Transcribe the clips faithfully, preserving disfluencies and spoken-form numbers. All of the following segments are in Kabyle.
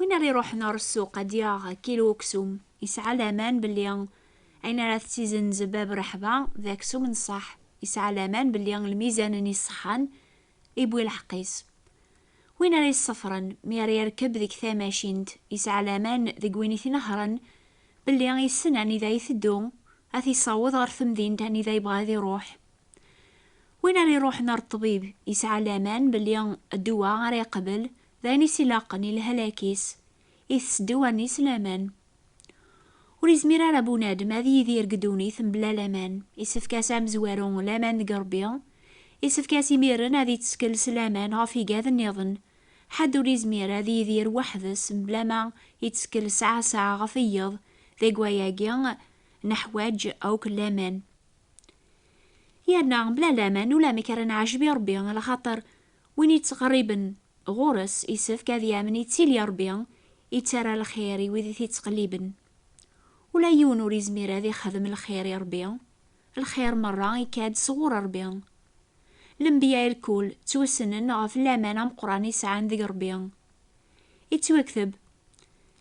Win ara iruḥen ɣer ssuq ad d-yaɣ kilu uksum, yesɛa laman belli ayen ara tettizenz bab rreḥba d aksum n ṣṣeḥ, yesɛa laman belli lmizan n iṣeḥḥan iwwi lḥeqq-is. Win ara yessefren mi ara yerkeb deg tamacint, yesɛa laman deg win i t-inehhren belli yessen anida iteddu, ad t-yessaweḍ ɣer temdint anida yebɣa ad iruḥ. Win ara iruḥen ar ṭṭbib, yesɛa laman belli ddwa ara yeqbel d ayen i s-ilaqen i lehlak-is, itess ddwa-nni s laman. Ur izmir ara bunadem ad yidir deg ddunit mebla laman. Isefk-as amezwaru laman deg Ṛebbi. Isefk-as imiren ad ittkel s laman ɣef igad nniḍen. Ḥedd ur izmir ad yidir weḥd-s mebla ma ittkel saɛa saɛa ɣef wiyeḍ. Deg wayagi, neḥwaǧ akk laman. Yerna mebla laman ulamek ara neɛjeb i Ṛebbi, alaxaṭer win yettqerriben ɣur-s isefk ad yamen yettili Ṛebbi, yettarra lxir i wid i t-ittqelliben. Ula yiwen ur izmir ad ixdem lxir i Ṛebbi. Lxir merra ikka-d sɣur Ṛebbi. Lenbiya irkul ttwassnen ɣef laman ameqqran i sɛan deg Ṛebbi. Ittwakteb: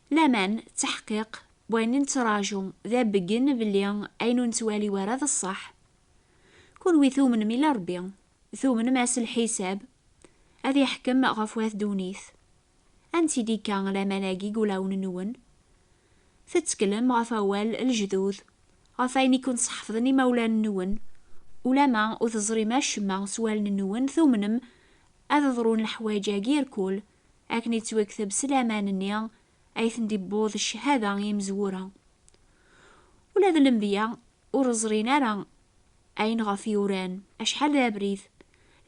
laman d taḥqiq n wayen nettraǧu, d abeggen belli ayen ur nettwali wara d ṣṣeḥ. Kunwi tumnem i Ṛebbi, tumnem-as lḥisab, ad iḥkem ɣef wat ddunit. Anti d-ikka laman-agi deg ulawen-nwen? Tetteklem ɣef awal n lejdud, ɣef ayen i ken-sḥefḍen imawlan-nwen. Ulama ur teẓrim acemma s wallen-nwen, tumnem ad ḍrun leḥwayeǧ-agi irkul, akken ittwakteb s laman-nni ay ten-d-iwweḍ ccahada i yimezwura. Ula d lenbiya ur ẓrin ara ayen ɣef i uran, acḥal d abrid,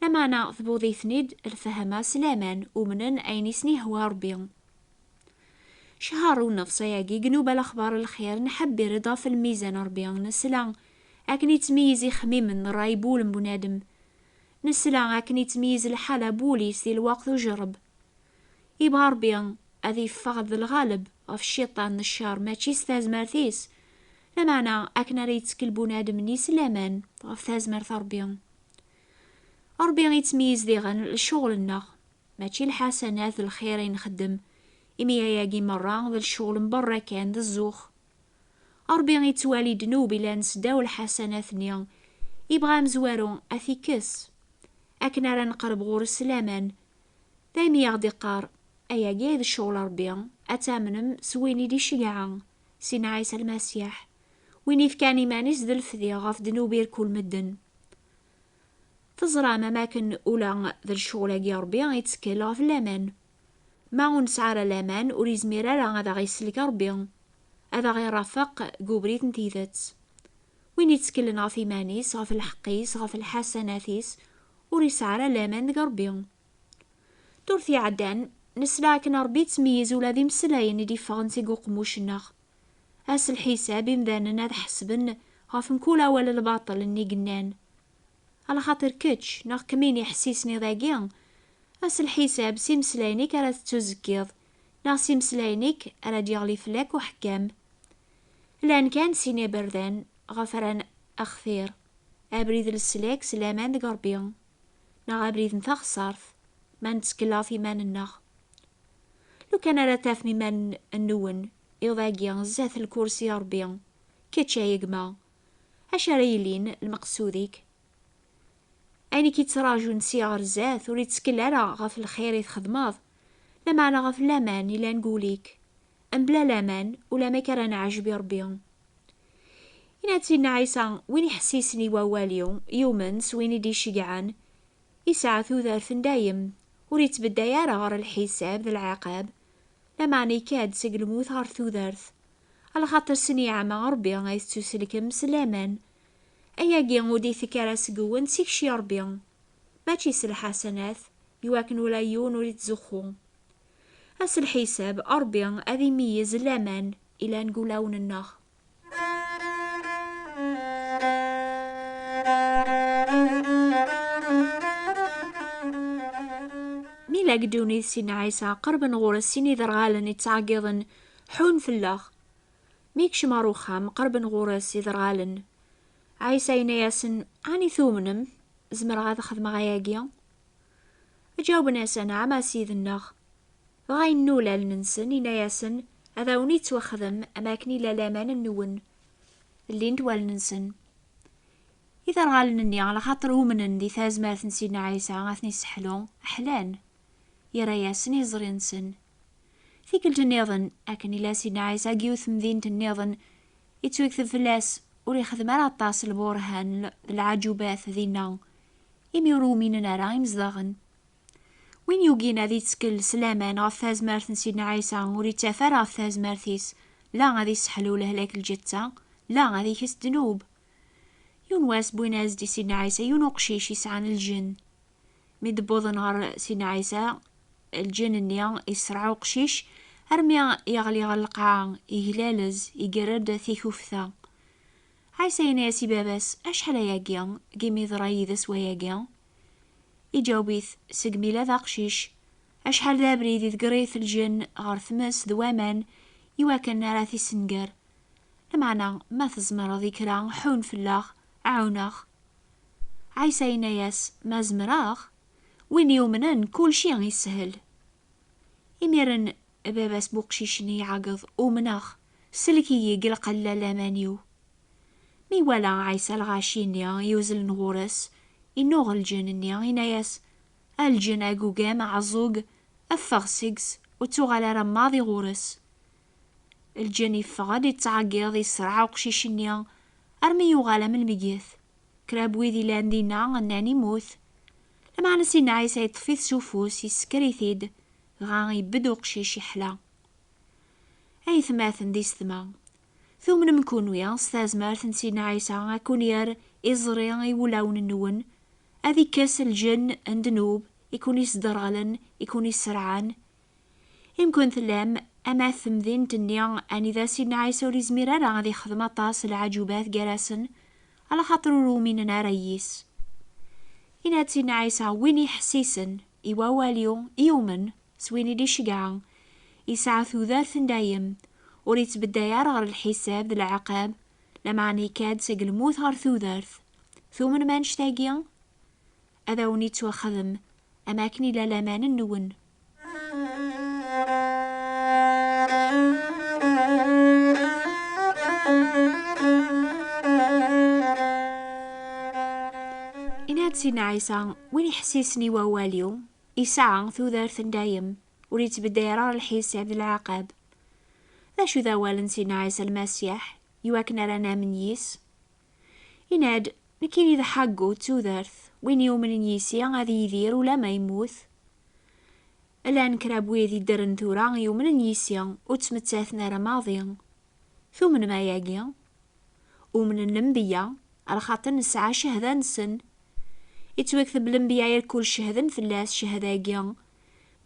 lameɛna tewweḍ-iten-id lfahma s laman, umnen ayen i sen-ihwa Ṛebbi. Cehher u nnefṣ ayagi deg nuba lexbar n lxir, nḥebbir-d ɣef lmizan n Ṛebbi, nesla akken ittmeyyiz ixemmimen n ṛṛay n wul n bunadem, nesla akken ittmeyyiz lḥala n wul-is di lweqt ujerreb. Ibɣa Ṛebbi ad iffeɣ d lɣaleb ɣef cciṭan d ccer, mačči s tazmert-is, lameɛna akken ara yettkel bunadem-nni s laman ɣef tazmert n Ṛebbi. Ṛebbi ittmeyyiz diɣen lecɣel-nneɣ, mačči lḥasanat d lxir ay nxeddem, imi ayagi merra d lecɣel n berra kan, d zzux. Ṛebbi ittwali ddnub ilan seddaw lḥasanat-nni, ibɣa amezwaru ad t-ikkes, akken ara neqreb ɣur-s s laman. Daymi i aɣ-d-iqqar: ayagi d ccɣel Ṛebbi, ad tamnem s win i d-iceggɛen, Sidna Ɛisa Lmasiḥ, win ifkan iman-is d lefdi ɣef ddnub irkul medden. Teẓram am akken ula d lecɣel-agi Ṛebbi ittkel ɣef laman. Ma ur nesɛi ara laman, ur izmir ara ad aɣ-isellek Ṛebbi, ad aɣ-irafeq deg ubrid n tidet. Win itteklen ɣef iman-is, ɣef lḥeqq-is, ɣef lḥasanat-is, ur isɛi ara laman deg Ṛebbi. Ddurt iɛeddan, nesla akken Ṛebbi ittmeyyiz ula d imeslayen i d-iffɣen seg uqemmuc-nneɣ. Ass lḥisab, imdanen ad ḥesben ɣef mkul awal lbaṭel-nni i yennan. Alaxaṭer kečč neɣ kemmini ḥessisen iḍ-agi, ass lḥisab s imeslayen-ik ara tettuzekkiḍ, neɣ s imeslayen-ik ara d-yeɣli fell-ak uḥekkam. Llan kan sin iberdan ɣef ara axtir: abrid n leslak s laman deg Ṛebbi, neɣ abrid n taxeṣṣart, ma nettkel ɣef iman-nneɣ. Lukan ara tafem iman-nwen iḍ-agi zdat lkursi n Ṛebbi, kečč ay gma, acu ara yilin lmeqsud-ik? Ayen i k-ittraǧun si ɣer zdat ur ittkel ara ɣef lxir i txedmeḍ, lameɛna ɣef laman ilan deg wul-ik. Mebla laman, ulamek ara neɛjeb i Ṛebbi. Yenna-d Sidna Ɛisa: win iḥessisen i wawal-iw, yumen s win i d-iceggɛen, isɛa tudert n dayem, ur ittbedday ara ɣer lḥisab d lɛiqab, lameɛna ikka-d seg lmut ɣer tudert. Alaxaṭer s nniɛma n Ṛebbi ay tettuselkem s laman. Ayagi ur d-itekk ara seg-wen, s ikci Ṛebbi, mačči s lḥasanat, iwakken ula yiwen ur ittzuxxu. Ass lḥisab, Ṛebbi ad imeyyez laman ilan deg ulawen-nneɣ. Mi la deg ddunit Sidna Ɛisa, qerben ɣur-s sin iderɣalen ittɛeggiḍen: ḥun fell-aɣ. Mi yekcem ɣer uxxam, qerben ɣur-s iderɣalen. Ɛisa yenna-yasen: ɛni tumnem zemreɣ ad xedmeɣ ayagi? Ǧawben-as: anɛam a Ssid-nneɣ. Dɣa yennul allen-nsen, yenna-yasen: "Ad awen-ittwaxdem am akken illa laman-nwen." Llint wallen-nsen. Iderɣalen-nni, alaxaṭer umnen di tazmert n Sidna Ɛisa ad ten-isseḥlu, ḥlan. Yerra-yasen iẓri-nsen. Tikkelt nniḍen, akken illa Sidna Ɛisa deg yiwet temdint nniḍen, ittwekteb fell-as ur ixdem ara aṭas lburhan d lɛaǧubat dinna, imi ur uminen ara imezdaɣen. Win yugin ad ittkel s laman ɣef tazmert n Sidna Ɛisa, ur ittaf ara ɣef tazmert-is, la ad isseḥlu lehlak lǧetta, la ad ikes ddnub. Yiwen wass, wwin-as-d i Sidna Ɛisa yiwen uqcic yesɛan lǧen. Mi d-wwḍen ɣer Sidna Ɛisa, lǧen-nni yesserɛa uqcic armi yeɣli ɣer lqaɛa, iglalez, iger-d tikufta. Ɛisa yenna-yas i baba-s: "Acḥal ayagi imi yeḍra yid-s wayagi?" Iǧaweb-it: "Segmi yella d aqcic, acḥal d abrid i tegri-t lǧen ɣer tmes d waman, iwakken ara t-issenger. Lameɛna, ma tzemreḍ i kra, ḥun fell-aɣ, ɛawen-aɣ." Ɛisa yenna-yas: "Ma zemreɣ? Win yumnen, kulci yeshel." Imiren, baba-s n uqcic-nni iɛeggeḍ: "Umneɣ, sellek-iyi deg lqella n laman-iw." Mi iwala Ɛisa lɣaci-nni yuzlen ɣur-s, innuɣ lǧen-nni, yenna-yas: "A lǧen agugam aɛeẓẓug, ffeɣ seg-s, ur ttuɣal ara maḍi ɣur-s." Lǧen iffeɣ-d, ittɛeggiḍ, isserɛa uqcic-nni armi yuɣal am lmeyyet. Kra n wid illan dinna nnan: "Immut." Lameɛna Sidna Ɛisa yeṭṭef-it s ufus, yessker-it-id, dɣa ibedd uqcic iḥla. Aytmaten d yessetma, tumnem kunwi s tazmert n Sidna Ɛisa ad ken-yerr iẓri i wulawen-nwen, ad ikkes lǧen n ddnub i ken-isderɣlen, i ken-isserɛan? Imkun tellam am at temdint-nni anida Sidna Ɛisa ur izmir ara ad ixdem aṭas n lɛaǧubat gar-asen, alaxaṭer ur uminen ara yis. Yenna-d Sidna Ɛisa: "Win iḥessisen i wawal-iw, yumen s win i d-iceggɛen, yesɛa tudert n dayem, ur ittbedday ara ɣer lḥisab d leɛqab, lameɛna ikka-d seg lmut ɣer tudert. Tumnem annect-agi? Ad awen-ittwaxdem am akken illa laman-nwen." Yenna-d Sidna Ɛisa: "Win iḥessisen i wawal-iw, yesɛa tudert n dayem, ur ittbedday ara ɣer lḥisab d leɛqab." D acu d awal n Sidna Ɛisa Lmasiḥ, iwakken ara namen yis? Yenna-d: "Nekkini d ḥaggu d tudert, win yumnen yis-i ad yidir ulamma yemmut." Llan kra n wid iddren tura yumnen yis-i, ur ttmettaten ara maḍi. Tumnem ayagi? Umnen lenbiya, alaxaṭer nesɛa cchada-nsen. Ittwakteb lenbiya irkul cehden fell-as cchada-agi,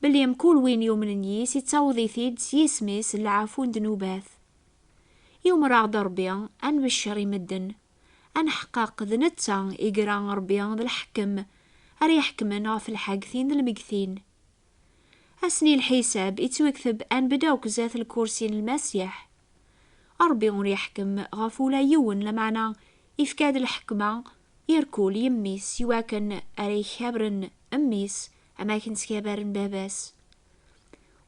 belli mkul win yumnen yis ittaweḍ-it-id s yisem-is n lɛafu n ddnubat. Yumer-aɣ-d Ṛebbi ad nbeccer i medden, ad neḥqeq d netta i ira Ṛebbi d lḥekkem, ara iḥekmen ɣef lḥagtin d lmegtin. Ass-nni lḥisab ittwakteb ad nbedd akk zdat lkursi n Lmasiḥ. Ṛebbi ur iḥkem ɣef ula yiwen, lameɛna ifka-d lḥekma irkul i mmi-s, iwakken ara ikabren mmi-s am akken ttkabaren baba-s.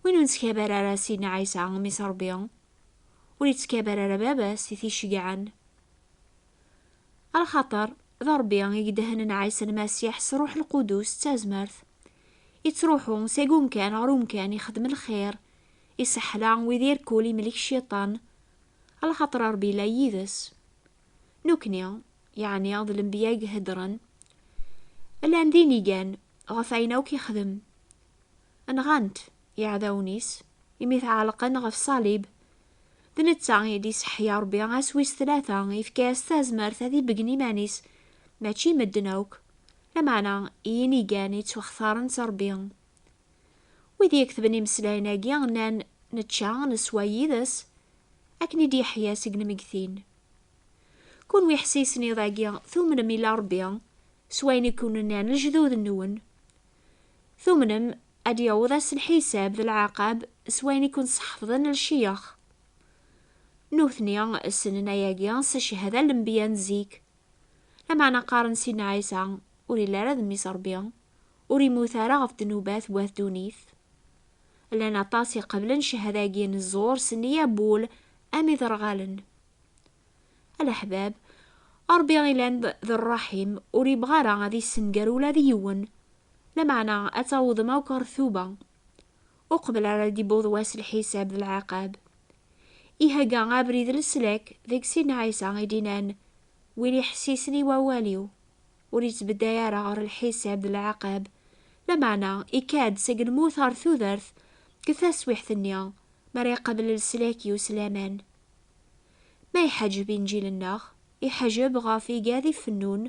Win ur nettkabar ara Sidna Ɛisa, mmi-s Ṛebbi, ur ittkabar ara baba-s i t-iceggɛen. Alaxaṭer d Ṛebbi i idehnen Ɛisa Lmasiḥ s Ṛṛuḥ Lqudus d tazmert. Ittṛuḥu seg umkan ɣer umkan, ixeddem lxir, iseḥla wid irkul imlek Cciṭan, alaxaṭer Ṛebbi yella yid-s. Nukni, yeɛni d lenbiya i iheddren, llan d inigan ɣef wayen akk ixdem. Nɣan-t iɛdawen-is imi t-ɛelqen ɣef ṣṣalib. D netta i d-iseḥya Ṛebbi ass wis tlata, ifka-yas tazmert ad ibeggen iman-is, mačči i medden akk, lameɛna i yinigan yettwaxtaren s Ṛebbi. Wid i iketben imeslayen-agi nnan: "Nečča, neswa yid-s, akken i d-yeḥya seg lmegtin." Kunwi ḥessisen iḍ-agi, tumnem illa Ṛebbi s wayen i kun-nnan lejdud-nwen? Tumnem ad d-yaweḍ ass lḥisab d leɛqab s wayen i kun-sḥefḍen lecyax? Nutni ssnen ayagi s cchada n lenbiya n zik. Lameɛna qqaren Sidna Ɛisa ur yelli ara d mmi-s Ṛebbi, ur immut ara ɣef ddnubat n wat ddunit. Llan aṭas iqeblen ccahada-agi n ẓẓur s nniya n wul am iderɣalen. A leḥbab, Ṛebbi ilan d, d ṛṛaḥim, ur yebɣi ara ad issenger ula d yiwen. Lameɛna ad tawḍem akk ɣer tuba, uqbel ara d-iwweḍ wass lḥisab d lɛaqab. Ihegga abrid n leslak deg Sidna Ɛisa i d-innan: "Win iḥessisen i wawal-iw, ur yettbedday ara ɣer lḥisab d lɛaqab, lameɛna ikad seg lmut ɣer tudert deg taswiḥt-nni, mi ara iqabel leslak-iw s laman." Ma iḥeǧǧeb Inǧil-nneɣ, iḥeǧǧeb ɣef igad ifennun,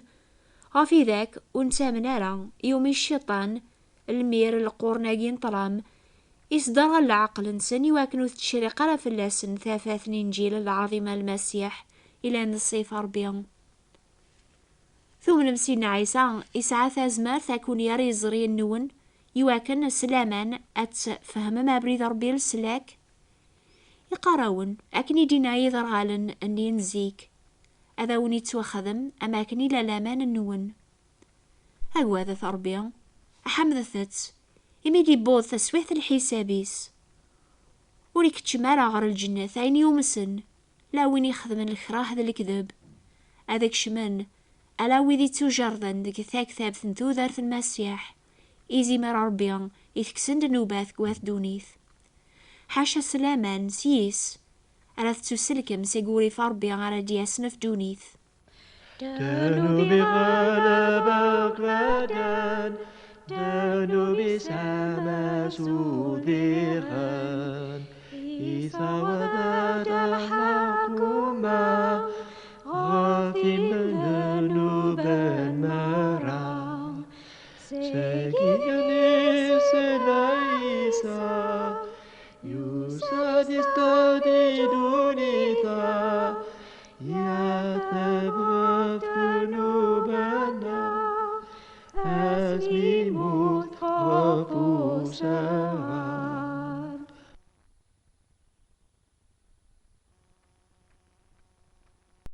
ɣef idak ur nettamen ara, iwumi cciṭan, lmir n lqurn-agi n ṭṭlam, isderɣel leɛqel-nsen iwakken ur tettcerriq ara fell-asen tafat n Inǧil lɛaḍim a Lmasiḥ, ilan d ṣṣif Ṛebbi. Tumnem Sidna Ɛisa isɛa tazmert ad ken-yerr i iẓri-nwen, iwakken s laman ad tfehmem abrid Ṛebbi n leslak? Iqqar-awen, akken i d-inna i iderɣalen-nni n zik, ad awen-ittwaxdem am akken i la laman-nwen. Agwadet Ṛebbi, ḥemdet-t, imi d-iwweḍ taswiḥt n lḥisab-is. Ur ikeččem ara ɣer lǧennet ayen yumsen, la win ixedmen lekrah d lekdeb. Ad kecmen ala wid ittujerden deg taktabt n tudert n Masiḥ, izimer Ṛebbi itekksen-d nnubat deg wat ddunit. Ḥaca s laman s yis ara tettuselkem seg wurrif n Ṛebbi ara d-yasen ɣef ddunit. Ddnub iɣleb agradan, ddnub isɛa-s udiɣen, isaweḍ-d lḥukuma ɣef imdanen merra. Seg igenni s Ɛisa, yusa-d isṭad i ddunit-a, yateb ɣef ddnub-nneɣ, asmi yemmut ɣef usaɣ.